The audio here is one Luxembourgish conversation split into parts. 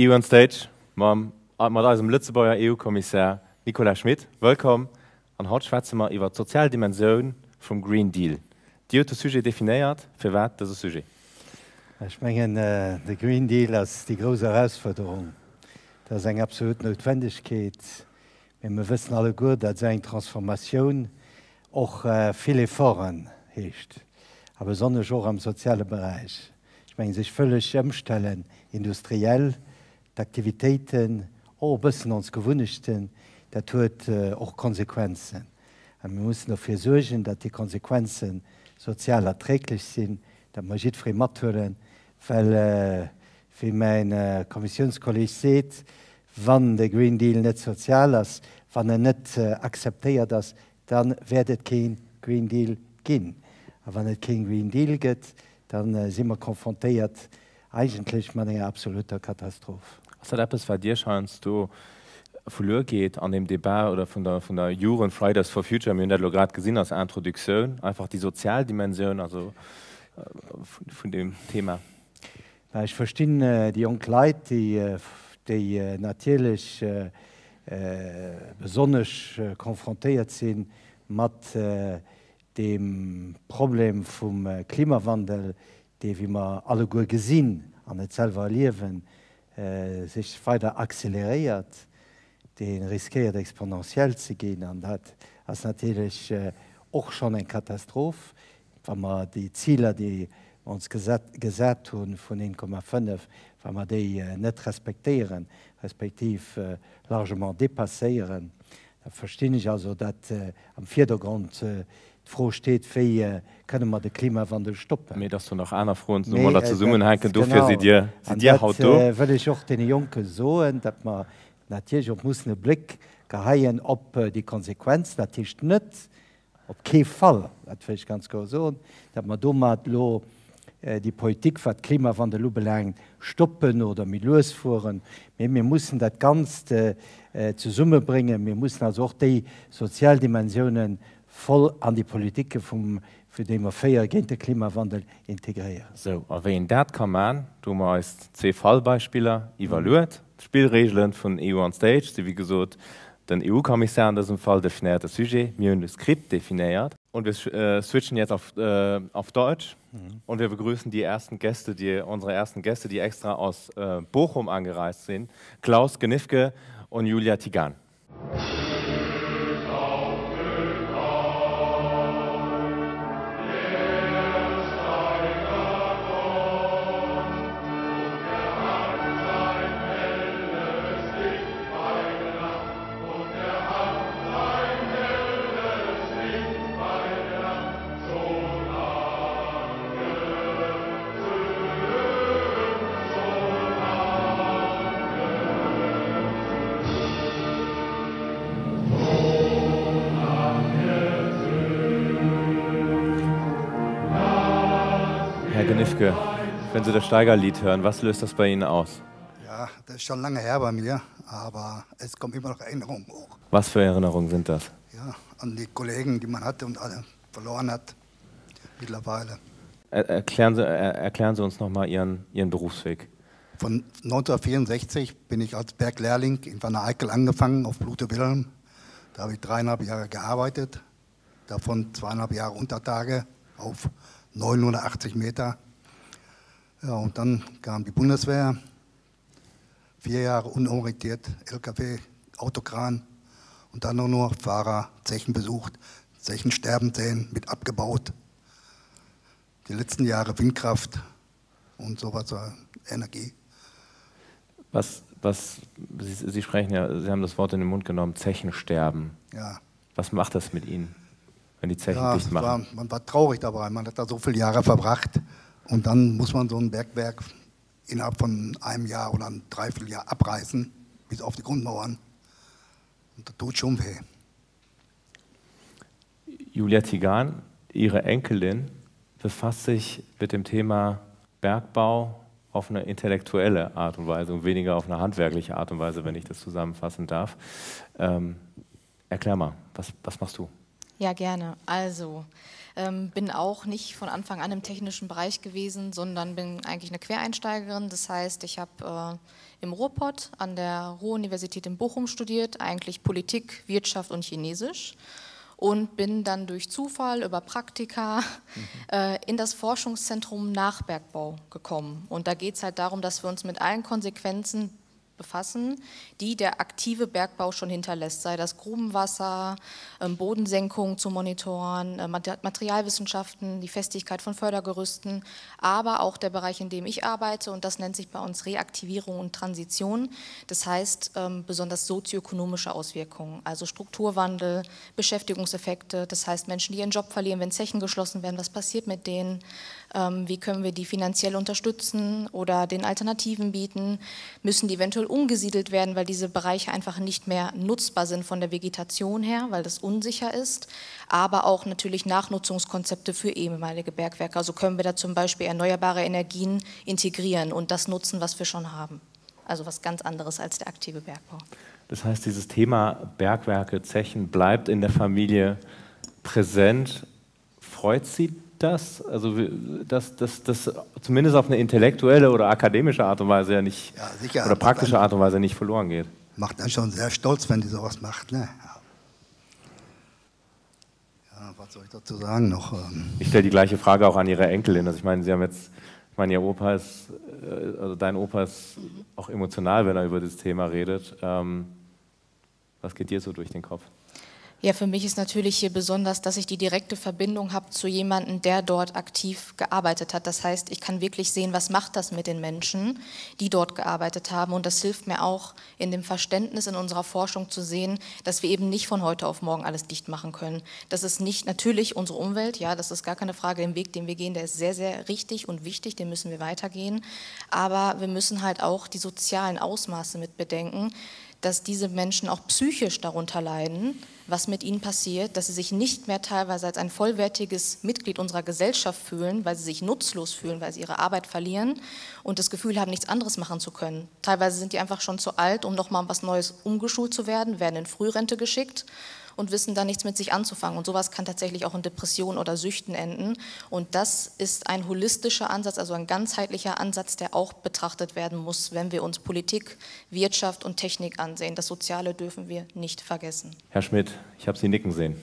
EU on Stage mam, mat eisem Lëtzebuerger EU-Kommissär Nicolas Schmit. Wëllkomm. An haut schwätze mer iwwer d'sozial Dimensioun vum Green Deal. Dir hutt de Sujet definéiert. Firwat dëse Sujet? Ech mengen, de Green Deal ass déi grouss Erausfuerderung. Dat ass eng absolut Noutwendegkeet. Mee mir wëssen alleguer, datt esou eng Transformatioun och vill Efforten heescht, a besonnesch och am soziale Beräich. Ech mengen, sech vëlleg ëmstellen, industriell, d'Aktivitéiten, och e bëssen ons Gewunnechten, dat huet och Konsequenzen. A mir mussen dofir suergen, datt déi Konsequenze sozial erträglech sinn, datt mer jiddweree mathuelen, well, wéi mäi Kommissiounskolleg seet, wann de Green Deal net sozial ass, wann en net akzeptéiert ass, da wäert et kee Green Deal ginn. A wann et kee Green Deal gëtt, da si mer confrontéiert eigentlech mat enger absoluter Katastroph. Ass dat eppes, wat Iech heiansdo verluer geet an deem Débat oder vun der, vun der Jugend, Fridays for Future, mir hunn dat elo grad gesinn als Introduktioun, einfach déi sozial Dimensioun also vun deem Thema? Mä ech verstinn déi jonk Leit, déi, déi natierlech besonnesch confrontéiert si mat deem Problem vum Klimawandel, dee, wéi mer alleguer gesinn an et selwer erliewen, sech weider acceleréiert, dee riskéiert exponentiell ze ginn. An dat ass natierlech och schonn eng Katastroph, wa mer déi Ziler, déi mer ons gesat hu vun 1,5, wa mer déi net respektéieren, respektiv largement dépasséieren. Da verstinn ech also, datt am Virdergrond d'Fro steet, Wéi kënne mer de Klimawandel stoppen? Mee datt do nach aner Froen domadder zesummenhänken, dofir sidd Dir, sidd Dir haut do. An dat wëll ech och deene Jonke soen, datt mer natierlech och mussen e Bléck geheien op déi Konsequenzen. Dat heescht net, Op kee Fall, dat wëll ech ganz kloer soen, datt mer domat elo déi Politik, wat Klimawandel ubelaangt, stoppen oder méi lues fueren, mee mir mussen dat Ganzt zesummebréngen. Mir mussen also och déi sozial Dimensiounen voll an déi Politike vum, fir déi mer féiere géint de Klimawandel, integréieren. Sou, a wéi een dat ka man, do hu mer eis zwee Fallbeispiller iwwerluet. D'Spillregelen vun EU on Stage si wéi gesot Den EU-Kommissar an dësem Fall definéiert de Sujet, mir hunn de Skript definéiert. Und wir switchen jetzt auf, auf Deutsch und wir begrüßen die ersten Gäste, die, unsere ersten Gäste, die extra aus Bochum angereist sind, Klaus Gniffke und Julia Tigan. Herr Gniffke, wenn Sie das Steigerlied hören, was löst das bei Ihnen aus? Ja, das ist schon lange her bei mir, aber es kommt immer noch Erinnerungen hoch. Was für Erinnerungen sind das? Ja, an die Kollegen, die man hatte und alle verloren hat mittlerweile. Erklären Sie, erklären Sie uns noch mal Ihren, Ihren Berufsweg. Von 1964 bin ich als Berglehrling in Van der Eickel angefangen auf Blute Wilhelm. Da habe ich dreieinhalb Jahre gearbeitet, davon zweieinhalb Jahre Untertage auf 980 Meter. Ja, und dann kam die Bundeswehr, vier Jahre unorientiert, LKW, Autokran und dann nur Fahrer, Zechen besucht, Zechen sterben sehen, mit abgebaut. Die letzten Jahre Windkraft und sowas, Energie. Was, was, Sie, Sie sprechen ja, Sie haben das Wort in den Mund genommen, Zechensterben. Ja. Was macht das mit Ihnen, wenn die Zechen ja, dicht machen? War, man war traurig dabei, man hat da so viele Jahre verbracht und dann muss man so ein Bergwerk innerhalb von einem Jahr oder einem Dreivierteljahr abreißen, bis auf die Grundmauern. Und das tut schon weh. Julia Tigan, Ihre Enkelin, befasst sich mit dem Thema Bergbau auf eine intellektuelle Art und Weise und weniger auf eine handwerkliche Art und Weise, wenn ich das zusammenfassen darf. Ähm, erklär mal, was, was machst du? Ja, gerne. Also ähm, bin auch nicht von Anfang an im technischen Bereich gewesen, sondern bin eigentlich eine Quereinsteigerin. Das heißt, ich habe äh, im Ruhrpott an der Ruhr-Universität in Bochum studiert, eigentlich Politik, Wirtschaft und Chinesisch und bin dann durch Zufall über Praktika mhm. äh, in das Forschungszentrum Nachbergbau gekommen. Und da geht es halt darum, dass wir uns mit allen Konsequenzen befassen, die der aktive Bergbau schon hinterlässt, sei das Grubenwasser, ähm, Bodensenkung zu monitoren, äh, Materialwissenschaften, die Festigkeit von Fördergerüsten, aber auch der Bereich, in dem ich arbeite und das nennt sich bei uns Reaktivierung und Transition. Das heißt ähm, besonders sozioökonomische Auswirkungen, also Strukturwandel, Beschäftigungseffekte, das heißt Menschen, die ihren Job verlieren, wenn Zechen geschlossen werden, was passiert mit denen, ähm, wie können wir die finanziell unterstützen oder den Alternativen bieten, müssen die eventuell umgesiedelt werden, weil diese Bereiche einfach nicht mehr nutzbar sind von der Vegetation her, weil das unsicher ist, aber auch natürlich Nachnutzungskonzepte für ehemalige Bergwerke. Also können wir da zum Beispiel erneuerbare Energien integrieren und das nutzen, was wir schon haben. Also was ganz anderes als der aktive Bergbau. Das heißt, dieses Thema Bergwerke, Zechen bleibt in der Familie präsent. Freut Sie das? Also, dass das zumindest auf eine intellektuelle oder akademische Art und Weise ja nicht ja, sicher, oder praktische Art und Weise nicht verloren geht. Macht einen schon sehr stolz, wenn die sowas macht. Ne? Ja. Ja, was soll ich dazu sagen noch? Ähm, ich stelle die gleiche Frage auch an Ihre Enkelin. Also ich meine, Sie haben jetzt, ich meine, Ihr Opa ist, äh, also dein Opa ist auch emotional, wenn er über das Thema redet. Ähm, was geht dir so durch den Kopf? Ja, für mich ist natürlich hier besonders, dass ich die direkte Verbindung habe zu jemandem, der dort aktiv gearbeitet hat. Das heißt, ich kann wirklich sehen, was macht das mit den Menschen, die dort gearbeitet haben. Und das hilft mir auch in dem Verständnis in unserer Forschung zu sehen, dass wir eben nicht von heute auf morgen alles dicht machen können. Das ist nicht natürlich unsere Umwelt, ja, das ist gar keine Frage. Den Weg, den wir gehen, der ist sehr, sehr richtig und wichtig, den müssen wir weitergehen. Aber wir müssen halt auch die sozialen Ausmaße mit bedenken dass diese Menschen auch psychisch darunter leiden, was mit ihnen passiert, dass sie sich nicht mehr teilweise als ein vollwertiges Mitglied unserer Gesellschaft fühlen, weil sie sich nutzlos fühlen, weil sie ihre Arbeit verlieren und das Gefühl haben, nichts anderes machen zu können. Teilweise sind die einfach schon zu alt, um noch mal was Neues umgeschult zu werden, werden in Frührente geschickt und wissen da nichts mit sich anzufangen. Und sowas kann tatsächlich auch in Depressionen oder Süchten enden. Und das ist ein holistischer Ansatz, also ein ganzheitlicher Ansatz, der auch betrachtet werden muss, wenn wir uns Politik, Wirtschaft und Technik ansehen. Das Soziale dürfen wir nicht vergessen. Herr Schmidt, ich habe Sie nicken sehen.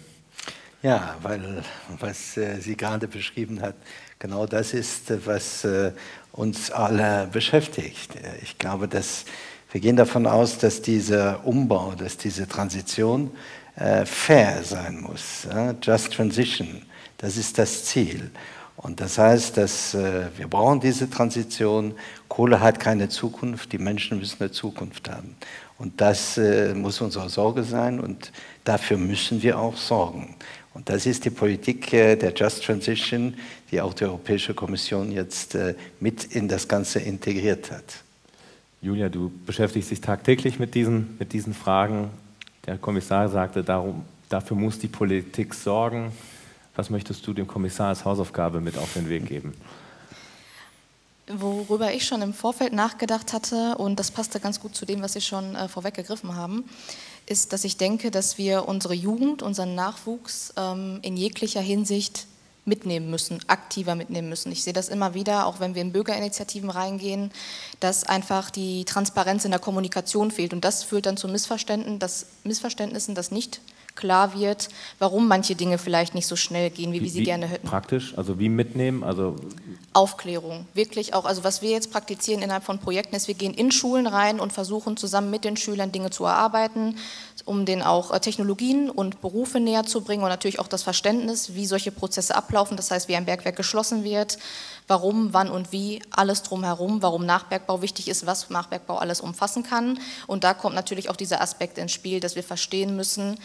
Ja, weil was äh, sie gerade beschrieben hat, genau das ist, äh, was äh, uns alle beschäftigt. Ich glaube, dass wir gehen davon aus, dass dieser Umbau, dass diese Transition äh, fair sein muss. Ja? Just Transition, das ist das Ziel. Und das heißt, dass äh, wir brauchen diese Transition. Kohle hat keine Zukunft, die Menschen müssen eine Zukunft haben. Und das äh, muss unsere Sorge sein und dafür müssen wir auch sorgen. Und das ist die Politik äh, der Just Transition, die auch die Europäische Kommission jetzt äh, mit in das Ganze integriert hat. Julia, du beschäftigst dich tagtäglich mit diesen, mit diesen Fragen. Der Kommissar sagte, darum, dafür muss die Politik sorgen. Was möchtest du dem Kommissar als Hausaufgabe mit auf den Weg geben? Worüber ich schon im Vorfeld nachgedacht hatte, und das passte ganz gut zu dem, was Sie schon äh, vorweggegriffen haben, ist, dass ich denke, dass wir unsere Jugend, unseren Nachwuchs ähm, in jeglicher Hinsicht mitnehmen müssen, aktiver mitnehmen müssen. Ich sehe das immer wieder, auch wenn wir in Bürgerinitiativen reingehen, dass einfach die Transparenz in der Kommunikation fehlt. Und das führt dann zu Missverständnissen, dass, Missverständnissen, dass nicht klar wird, warum manche Dinge vielleicht nicht so schnell gehen, wie, wie wir sie wie gerne hätten. Praktisch, also wie mitnehmen? Also Aufklärung, wirklich auch. Also was wir jetzt praktizieren innerhalb von Projekten ist, wir gehen in Schulen rein und versuchen zusammen mit den Schülern Dinge zu erarbeiten, um denen auch äh, Technologien und Berufe näher zu bringen und natürlich auch das Verständnis, wie solche Prozesse ablaufen, das heißt, wie ein Bergwerk geschlossen wird, warum, wann und wie, alles drumherum, warum Nachbergbau wichtig ist, was Nachbergbau alles umfassen kann. Und da kommt natürlich auch dieser Aspekt ins Spiel, dass wir verstehen müssen,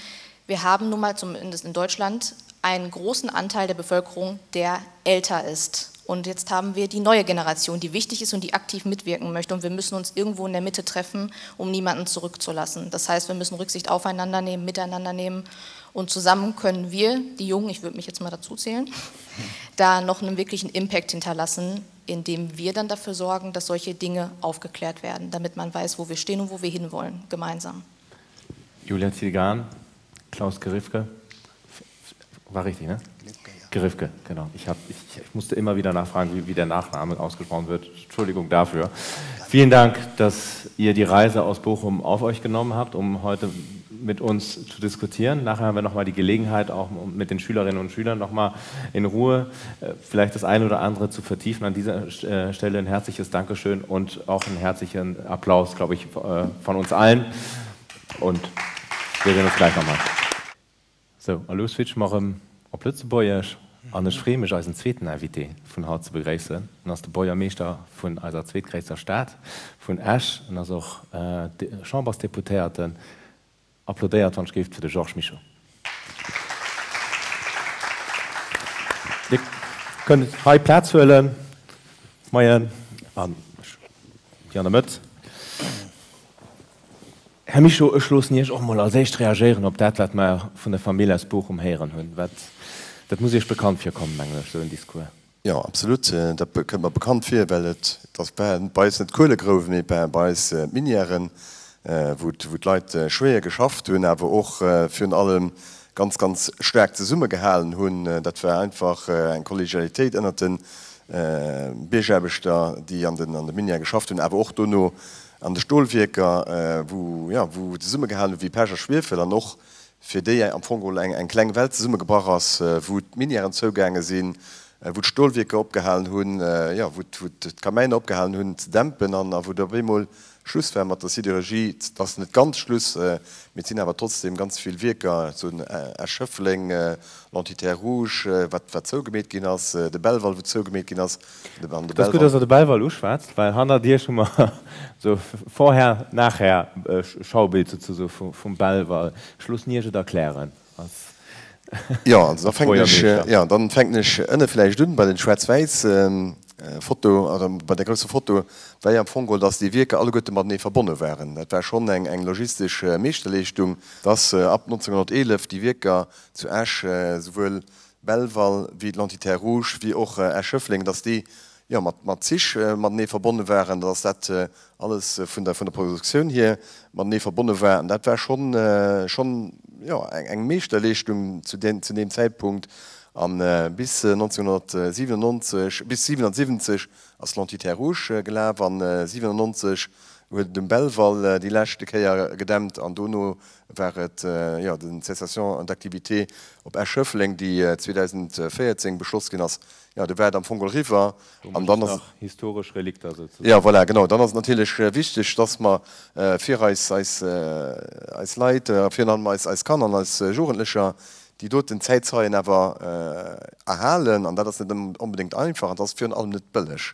wir haben nun mal zumindest in Deutschland einen großen Anteil der Bevölkerung, der älter ist. Und jetzt haben wir die neue Generation, die wichtig ist und die aktiv mitwirken möchte. Und wir müssen uns irgendwo in der Mitte treffen, um niemanden zurückzulassen. Das heißt, wir müssen Rücksicht aufeinander nehmen, miteinander nehmen. Und zusammen können wir, die Jungen, ich würde mich jetzt mal dazu zählen, da noch einen wirklichen Impact hinterlassen, indem wir dann dafür sorgen, dass solche Dinge aufgeklärt werden, damit man weiß, wo wir stehen und wo wir hinwollen, gemeinsam. Julia Zigan, Klaus Gerifke. War richtig, ne? Gerifke, ja. Gerifke, genau. Ich, hab, ich, ich musste immer wieder nachfragen, wie, wie der Nachname ausgesprochen wird. Entschuldigung dafür. Vielen Dank, dass ihr die Reise aus Bochum auf euch genommen habt, um heute mit uns zu diskutieren. Nachher haben wir nochmal die Gelegenheit, auch mit den Schülerinnen und Schülern nochmal in Ruhe äh, vielleicht das eine oder andere zu vertiefen. An dieser äh, Stelle ein herzliches Dankeschön und auch einen herzlichen Applaus, glaube ich, äh, von uns allen. Und wir sehen uns gleich nochmal. Sou, a lo switche mer erëm op Lëtzebuergesch an ech freeë mech eisen zweeten Invité vun haut ze begréissen. En ass de Buergermeeschter vun eiser zweetgréisster Stad, vun Esch. En ass och Chambersdeputéierten. Applaudéiert wann ech géift fir de Georges Mischo. Dir kënnt hei Plaz huelen. Moien. An déi an der Mëtt. Här Mischo, ech loossen Iech och mol als éischt reagéieren op dat, wat mer vun der Famill aus Bochum héieren hunn. Wat, dat muss Iech bekannt virkommen, mengen ech, esou en Discours. Jo, absolut, dat kënnt mer bekannt vir, well et, dat waren bei eis net d'Kuelegrouwen, mee et waren bei eis d'Minièren, wou d'Leit schwéier geschafft hunn, awer och virun allem ganz, ganz staark zesummegehalen hunn. Dat war einfach eng Kollegialitéit ënnert de Biergaarbechter, déi an de Minièrë geschafft hunn, awer och dono An de Stolwierker, wou, jo, wou zesummegehalen huet wéi Pech a Schwiefel an och fir déi am Fong geholl eng kleng Welt zesummegebrach ass, wou d'Minièren zougaange sinn, wou d'Stolwierker opgehalen hunn, jo, wou d'Kamäiner opgehalen hunn ze dämpen an a wou et op eemol Schluss war mat der Sidérurgie. Et ass net ganz Schluss, mee et sinn awer trotzdem ganz vill Wierker, esou Esch-Schëffleng, l'Entité Rouge, wat wat zougemeet ginn ass, de Belval, wou zougemeet ginn ass. Et ass gutt, dass Der de Belval uschwätzt, well hannert Iech hu mer esou Vorher, Nachher Schaubild souzesoe vum Belval. Ech loossen Iech et erklären als Jo, also da fänken ech, jo, dann fänken ech ënne vläicht un bei den schwaarz-wäiss Foto, oder bei der grousser Foto, war jo am Fong geholl, dass déi Wierker alleguerte matenee verbonne waren. Dat war schonn eng eng logistesch Meeschterleeschtung, dass ab 1911 déi Wierker zu Esch souwuel Belval wéi d'Lentitaire Rouge wéi och Esch-Schëffleng, dass déi jo mat mat Zich matenee verbonne waren, dass dat alles vun der vun der Produktioun hier matenee verbonne war. An dat war schonn schonn jo eng eng Meeschterleeschtung zu deem zu deem Zäitpunkt. A bis 1997, bis 77 ass l'Entitaire Rouge gelaf an 97 huet et um Belval déi leschte Kéier gedämpt an dono war et jo den Cessation d'activité op Esch-Schëffleng, déi 2014 beschloss ginn ass. Jo, do war et am Fong eriwwer. An dann ass et. Historesch Relikter souzesoen. Jo, voilà, genau. Dann ass et natierlech wichteg, dass mer fir eis, eis, eis Leit, virun allem eis, eis Kanner an eis Jugendlecher, déi doten Zäitzeien awer erhalen. An dat ass net onbedéngt einfach an dat ass virun allem net bëlleg,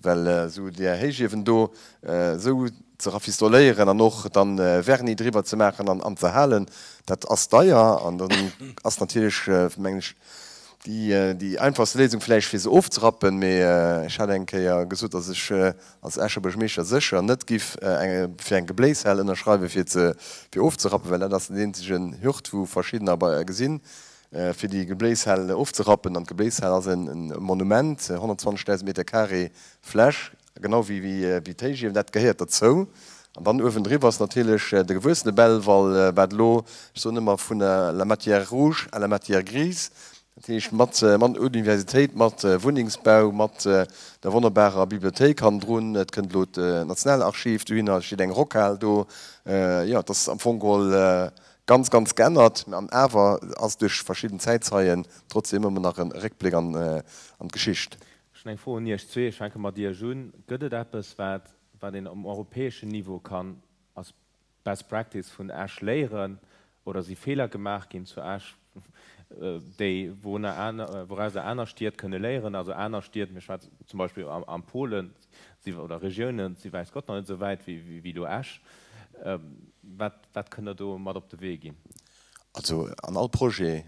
well esou där Héichiewen do esou ze rafistoléieren an och dann Vernis driwwer ze maachen an an ze halen, dat ass deier an dann ass natierlech, mengen ech, déi déi einfachste Léisung vläicht fir se ofzerappen. Mee ech hat eng Kéier gesot, datt ech als Escher Buergermeeschter sécher net giff eng fir eng Gebléishal ënnerschreiwe fir ze fir ofzerappen, well dat ass den eenzegen Hürd wou verschiddener bei gesinn, fir déi Gebléishal ofzerappen. An d'Gebléishal ass en Monument, 120.000 Meter carré Fläch, Genau wéi d'Héichiewen, dat gehéiert derzou. An dann uewendriwwer ass natierlech de gewuessene Belval, wat elo, ech soen ëmmer, vun la matière rouge à la matière grise, dat heescht mat Universitéit, mat Wunnengsbau, mat der wonnerbarer Bibliothéik hannendrun, et kënnt elo d'Nationalarchiv dohinner, et steet eng Rockhal do. Jo, et ass am Fong geholl ganz, ganz geännert. An awer ass duerch verschidden Zäitzeien trotzdem ëmmer nach e Réckbléck an d'Geschicht. Ech hunn eng Fro un Iech zwee. Ech fänke mat Iech un. Gëtt et eppes, wat wat een um europäeschen Niveau kann als Best Practice vun Esch léieren? Oder si Feeler gemaach ginn zu Esch, déi wourunner aner, wourauser aner Stied kënne léieren? Also aner Stied, mir schwätzen zum Beispill am Polen, si oder Regiounen si wäiss Gott nach net esou wäit wéi wéi elo Esch. Wat wat kënnt Der do mat op de Wee ginn? Also an all Projet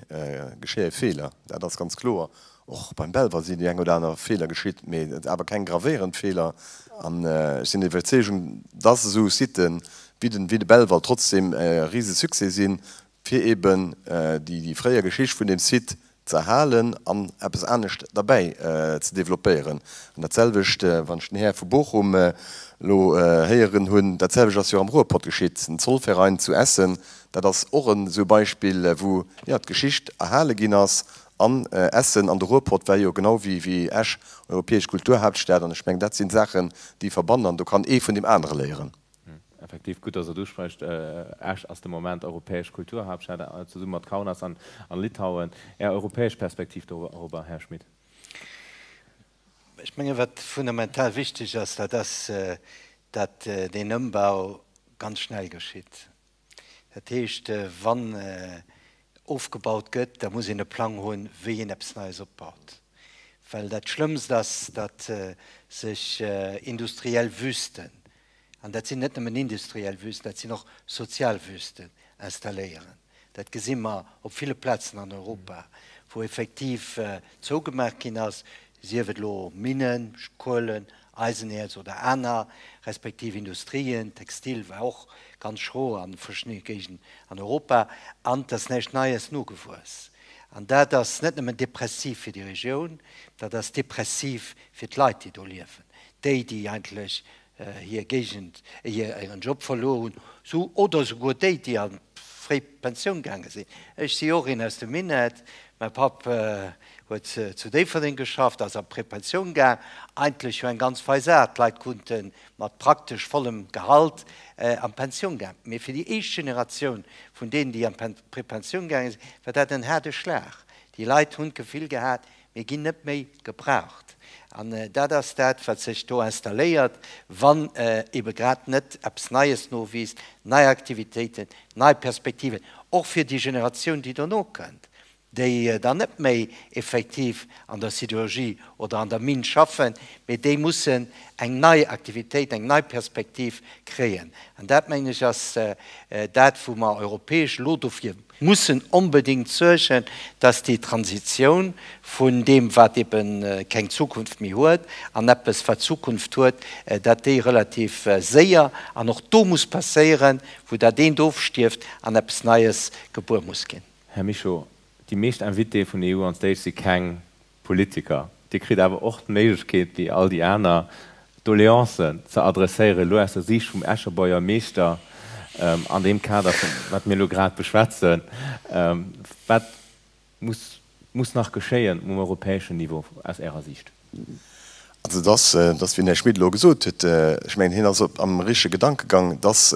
geschéie Feeler, dat ass ganz kloer. Och beim Belval sinn déi eng oder aner Feeler geschitt, mee awer keng gravéierend Feeler. An ech sinn der Iwwerzeegung, dass esou Siten wéi den wéi de Belval trotzdem e rise Succès sinn, fir eben déi fréier Geschicht vun deem Site. ze erhalen an eppes anescht derbäi ze développéieren. An dat selwecht, wann ech den Här vu Bochum elo héieren hunn, dat selwecht ass jo am Ruhrpott geschitt, den Zollverein zu Essen, dat ass och esou e Beispill, wou, jo, d'Geschicht erhale ginn ass an Essen an de Ruhrpott war jo genau wéi Esch europäesch Kulturhaaptstad. An ech mengen, dat si Saachen, déi verbannen an do kann ee vun deem anere léieren. Effektiv, gutt, dass Der et usprecht. Esch ass de Moment europäesch Kulturhaaptstad, zesumme mat Kaunas an Litauen. Är europäesch Perspektiv dorobber, Här Schmit? Ech menge wat fundamental wichteg ass, dat ass, datt deen Ëmbau ganz schnell geschitt. Dat heescht, wann ofgebaut gëtt, da muss een e Plang hunn, wéi een eppes Neies opbaut. Well dat Schlëmmst ass, datt sech industriell Wüsten, an dat sinn net nëmmen industriell Wüsten, dat sinn och sozial Wüsten, installéieren. Dat gesi mer op ville Plazen an Europa, wou effektiv zougemaach ginn ass, sief et elo Minnen, Kuelen, Eisenäerz oder aner, respektiv Industrien, Textil war och ganz schro a verschiddene Géigenden an Europa, an et ass näischt Neies nogewuess. An dat ass net nëmmen depressiv fir déi Regioun, dat ass depressiv fir d'Leit, déi do liewen, déi, déi eigentlech hir Géigend, hiren Job verluer hunn, sou oder souguer déi, déi an d'fréi Pensioun gaange sinn. Ech si och een aus dem Minett. Mäi Papp huet zu Déifferdeng geschafft, ass an d'Prépensioun gaang. Eigentlech jo eng ganz fei Saach, d'Leit kunnte mat praktesch vollem Gehalt an d'Pensioun gaang. Mee fir déi éischt Generatioun vun deenen, déi an d'Prépensioun gaange sinn, war dat en haarde Schlag. Déi Leit hunn d'Gefill gehat, Mir ginn net méi gebraucht. An dat ass dat, wat sech do installéiert, wann ebe grad net eppes Neies nowiisst, nei Aktivitéiten, nei Perspektiven, och fir déi Generatioun, déi dono kënnt, déi dann net méi effektiv an der Sidérurgie oder an der Minn schaffen, mee déi mussen eng nei Aktivitéit, eng nei Perspektiv kréien. An dat, mengen ech, ass dat, wou mer europäesch elo dofir mussen onbedéngt suergen, dass déi Transitioun vun deem, wat ebe keng Zukunft méi huet, an eppes, wat Zukunft huet, dat déi relativ séier an och do muss passéieren, wou dat eent ofstierft an eppes Neies gebuer muss ginn. Här Mischo, déi meescht Invitéë vun EU on Stage si keng Politiker. Dir kritt awer och d'Méiglechkeet, wéi all déi aner, Doleancen ze adresséieren, elo aus der Siicht vum Escher Buergermeeschter, an deem Kader vun wat mir elo grad beschwätzen. Wat muss muss nach geschéien um europäeschen Niveau aus Ärer Siicht? Also et ass, et ass wéi den Här Schmit elo gesot huet, ech mengen hien ass op am richtege Gedankegang, dass,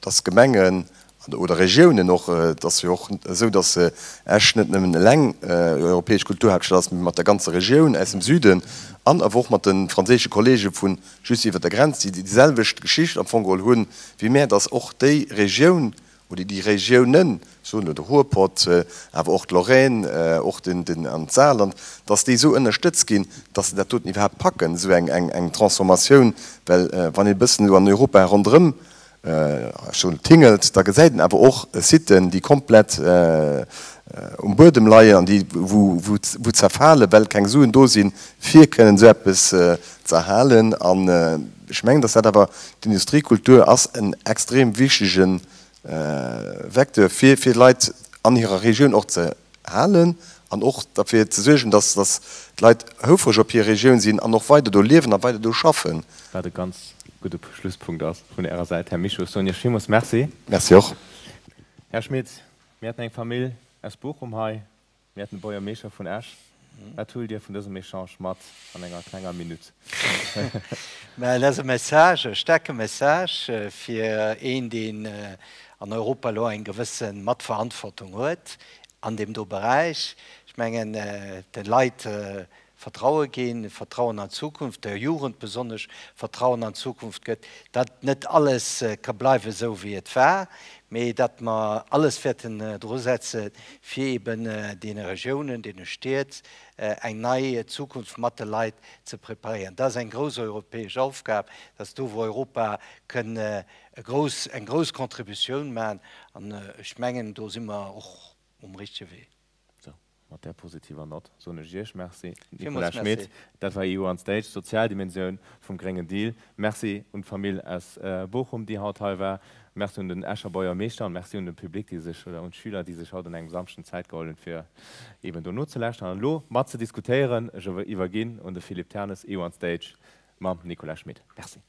dass Gemengen oder Regiounen och, et ass jo och esou, dass Esch net nëmmen eleng europäesch Kulturhaaptstad ass, mee mat der ganzer Regioun aus dem Süden an awer och mat de franséische Kollege vu just iwwer der Grenz, déi déi selwecht Geschicht am Fong geholl hunn wéi mär, dass och déi Regioun oder déi Regiounen, ech soen elo de Ruhrpott, awer och d'Lorraine, och den an d'Saarland, dass déi esou ënnerstëtzt ginn, dass se dat doten iwwerhaapt packen, esou eng Transformatioun, well wann een e bëssen elo an Europa ronderëm schonn tingelt, da gesäit een awer och Siten, déi komplett um Buedem leien an déi wou zerfalen, well keng Suen do sinn, fir kënnen esou eppes ze erhalen. An ech mengen, dass dat awer, d'Industriekultur ass en extrem wichtege Vecteur, fir d'Leit an hirer Regioun och ze halen an och derfir ze suergen, dass d'Leit houfreg op hir Regioun sinn an och weider do liewen a weider do schaffen. Wat e ganz gudde Schlusspunkt ass vun Ärer Säit, Här Mischo. Ech soen Iech villmools Merci. Merci och. Här Schmit, mir haten eng Famill aus Bochum hei, mir haten de Buergermeeschter vun Esch. Wat huelt Dir vun dësem Echange mat an enger klenger Minutt? Mä et ass e Message, e staarke Message fir een, deen an Europa elo eng gewësse Matverantwortung huet an deem do Beräich. Ech mengen, de Leit Vertraue ginn, Vertrauen an d'Zukunft, der Jugend besonnesch Vertrauen an d'Zukunft gëtt, datt net alles ka bleiwen esou wéi et war, mee datt mer alles wäerten drusetze fir eben deene Regiounen, deene Stied eng nei Zukunft mat de Leit ze preparéieren. Dat ass eng grouss europäesch Aufgab, dat ass do wou Europa kënn e grouss, eng grouss Contributioun maachen an ech mengen do si mer och um richtege Wee. Sou. Mat där positiver Nott soen ech Iech Merci, Nicolas Schmit. Dat war EU on Stage, d'sozial Dimensioun vum gréngen Deal. Merci un d'Famill aus Bochum, déi haut hei war. Merci un den Escher Buergermeeschter an Merci un de Public, déi sech, oder un d'Schüler, déi sech haut un engem Samschden Zäit geholl hunn, fir eben do nozelauschteren an elo mat ze diskutéieren. Ech iwwerginn un de Philippe Ternes, EU on Stage mam Nicolas Schmit. Merci.